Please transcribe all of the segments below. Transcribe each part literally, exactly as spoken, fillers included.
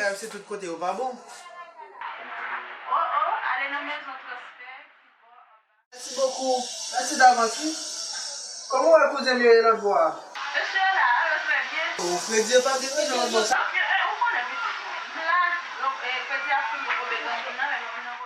Traverse tout kote yo pa bon. Oh, oh, ale nan maison transfert. Merci beaucoup. Merci d'avance, wi. Kòman w wè kouzen m yo ye lòt bò a? Mesye la, yo trè byen. O, kredi pa gen kijan lòt bò sa. Ok, eh, ou konnen pitit mwen. M la, donk, eh, kredi ap fini pou bezwen moun nan, men moun nan.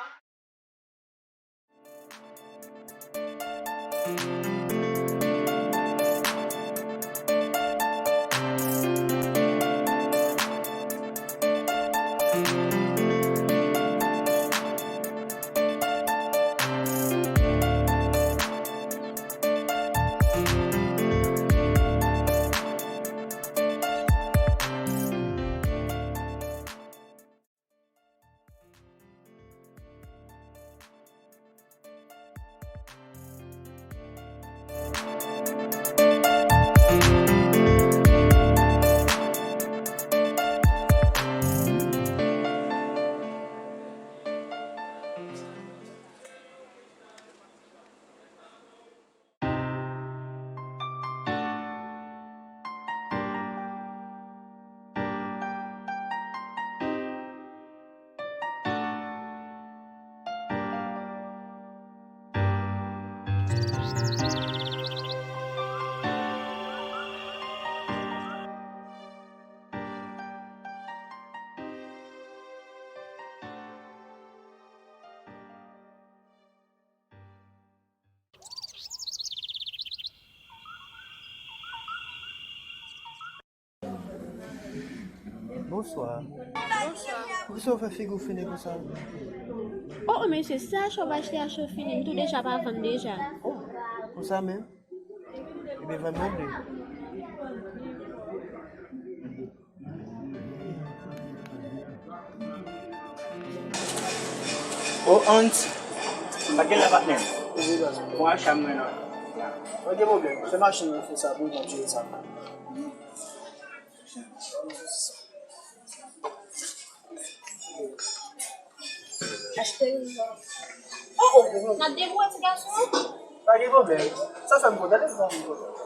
Bonswa. Bonswa. Poukisa w fè figi w fini konsa? Oh, oh, mesye, se achte w achte, achte w fini. M tou deja pa vann deja. Oh, konsa menm? Ebyen, vann mwen de. O, Ant, pa gen la patnè. Bon acha mwen nan. Pa gen pwoblèm. Fè machin nan fè sa pou nou tire sa. Achte yon. Oh, oh, oh. N ap deboure ti gason an. Pa gen pwoblèm. Sa fè m kontan, lè m kontan.